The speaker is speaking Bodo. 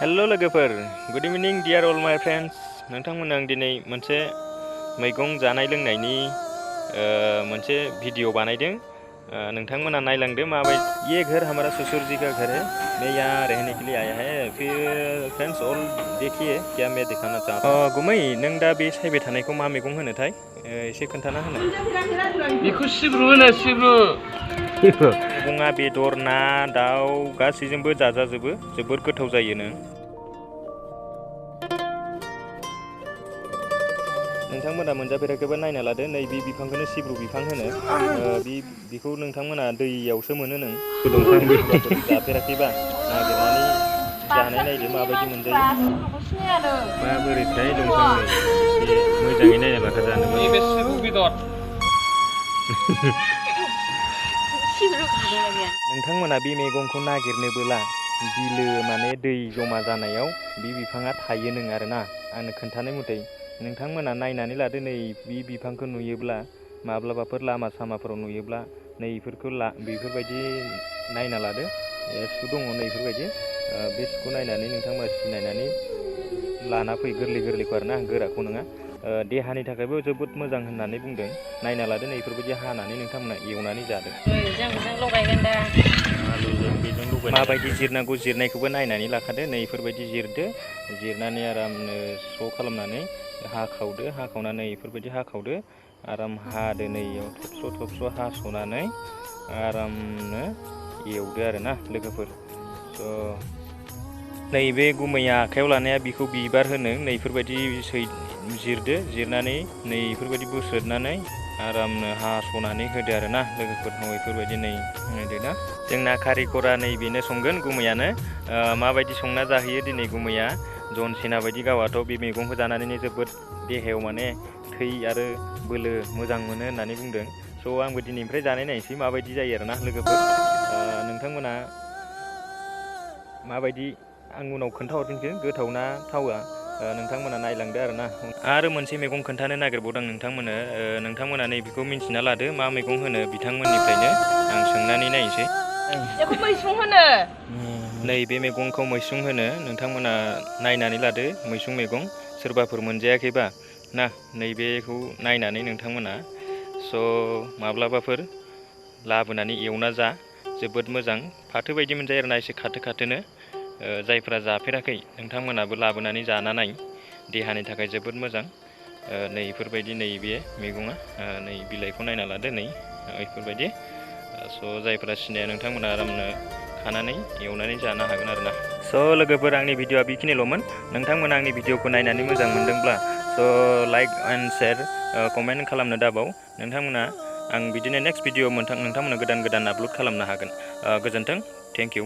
हेलो लोगोफोर गुड इवनिं डियर ऑल माय फ्रेंड्स नोंथांमोन आं दिनै मोनसे मैगं जानाय लोंनायनि मोनसे वीडियो बानायदों नोंथांमोना नायलांदो माबायदि ये घर हमारा ससुर जी का घर है मैं यहाँ रहने के लिए आया है फिर फ्रेंड्स ऑल देखिए क्या मैं दिखाना चाहता हूँ गुमै नों दा बे सायबाय थानायखौ मा मैगं होनोथाय एसे खोन्थाना होनो बेखौ सिब्रु होनो सिब्रु मैगङा बेदर ना दाउ गासैजोंबो जाजाजोबो जोबोर गोथाव जायो नोंथांमोना मोनजाफेराखैबा नायना लादो नैबे बिफांखौनो सिब्रु बिफां होनो बिखौ नोंथांमोना दैयावसो मोनो नों दंफांफोर जाफेराखैबा नागिरनानै जानाय नायदो माबायदि मोनजायो माबोरैथाय दंफां नै एसे मोजाङै नायना लाखा जानोबा नैबे सिब्रु बेदर नोंथांमोना बे मैगंखौ नागिरनोबोला बिलो माने दै जमा जानायाव बे बिफाङा थायो नों आरोना आंनो खोन्थानाय मथै नोंथांमोना नायनानै लादो नै बे बिफांखौ नुयोब्ला माब्लाबाफोर लामा सामाफोराव नुयोब्ला नै बेफोरबायदि नायना लादो सु दङ नै बेफोरबायदि बे सुखौ नायनानै नोंथांमोना सिनायनानै लाना फै गोरलैखौ आरोना गोराखौ नङा देहानि थाखायबो जोबोद मोजां होननानै बुंदों नायना लादो नै बेफोरबायदि हानानै नोंथांमोना एवनानै जादो माबायदि जिरनांगौ जिरनायखौबो नायनानै लाखादो नै बेफोरबायदि जिरदो जिरनानै आरामनो स्र' खालामनानै हाखावनानै बेफोरबायदि हाखावदो आराम हादो नैयाव थबस्र' हास'नानै आरामनो एवदो आरोना लोगोफोर नैबे गुमैया आखायाव लानाया बिखौ बिबार होनो नैफोरबायदि जिरदो जिरनानै नैफोरबायदि बोस्रोदनानै आरामनो हास'नानै होदो आरोना लोगोफोर बेफोरबायदि नै होदोना जोंना कारिकरा नैबेनो संगोन गुमैयानो माबायदि संना जाहैयो दिनै गुमैया जन सेना बायदि गावआथ' बे मैगंखौ जानानैनो जोबोद देहायाव माने थै आरो बोलो मोजां मोनो होननानै बुंदों स' आंबो दिनैनिफ्राय जानाय नायनोसै माबायदि जायो आरोना लोगोफोर नोंथांमोना माबायदि आं उनाव खोन्थाहरफिनसै गोथाव ना थावा नोंथांमोना नायलांदो आरोना आरो मोनसे मैगं खोन्थानो नागिरबावदों नोंथांमोना नैबेखौ मिन्थिना लादो मा मैगं होनो बिथांमोननिफ्रायनो आं सोंनानै नायनोसै बेखौ मैसुं होनो नैबे मैगंखौ मैसुं होनो नोंथांमोना नायनानै लादो मैसुं मैगं सोरबाफोर मोनजायाखैबा ना नैबेखौ नायनानै नोंथांमोना माब्लाबाफोर लाबोनानै एवना जा जोबोद मोजां फाथो बायदि मोनजायो आरोना एसे खाथोनो जायफ्रा जाफेराखै नोंथांमोनाबो लाबोनानै जाना नाय देहानि थाखाय जोबोद मोजां नै बेफोरबायदि नैबे मैगङा नै बिलाइखौ नायना लादो नै बेफोरबायदि जायफ्रा सिनाया नोंथांमोना आरामनो खानानै एवनानै जानो हागोन आरोना लोगोफोर आंनि भिडिअआ बेखिनिल'मोन नोंथांमोना आंनि भिडिअखौ नायनानै मोजां मोनदोंब्ला लाइक एन्ड शेयार कमेन्ट खालामनो दाबाव नोंथांमोना आं बिदिनो नेक्स्ट भिडिअ नोंथांमोना गोदान आपल'ड खालामनो हागोन गोजोन्थों थेंक इउ